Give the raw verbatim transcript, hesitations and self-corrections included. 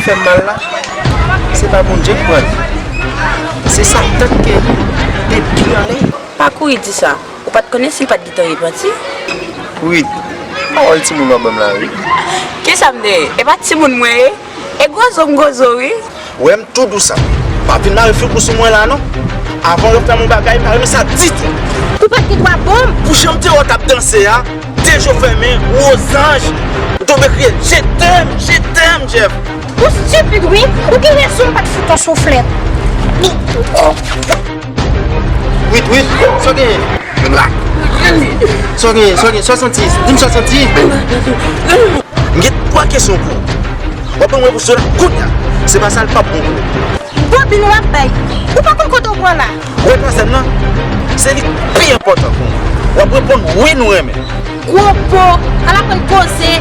Fè m mal la, se pa Bondye k pran l. Se Satan k depi anlè. Pa kouri di sa. Ou pa t konnen si l pa t gentan repanti? Wi, pawòl timoun w ap ban m la, wi. Kisa m te ye? E pa timoun mwen ye? E gwozo m gwozo, wi. Wè m tou dous sa. Pa vin mare figou sou mwen la, non. Avan w fè m yon bagay, m pa renmen sa ditou. Ou pa t gen dwa ban m. Pou jan m te wè w t ap danse a, de je w fèmen, wozanj, ou tonbe kriye, je t'aime, je t'aime, Jeff. Ou stupid, wi. Ou gen rezon pa t fout yon souflèt. Wit, wit, sa w genyen? Sa w genyen, sa w genyen, sa w santi? Di m sa w santi. M gen twa kesyon pou ou. W ap ban mwen repons yo la kounye a. Se pa sa, l p ap bon pou ou. Bobin w ap bay. Ou pa konn kote w pran la. Wè twazyèm nan, se li k pi enpòtan pou mwen. W ap reponn wi, nou renmen. Gwo po, al aprann koze.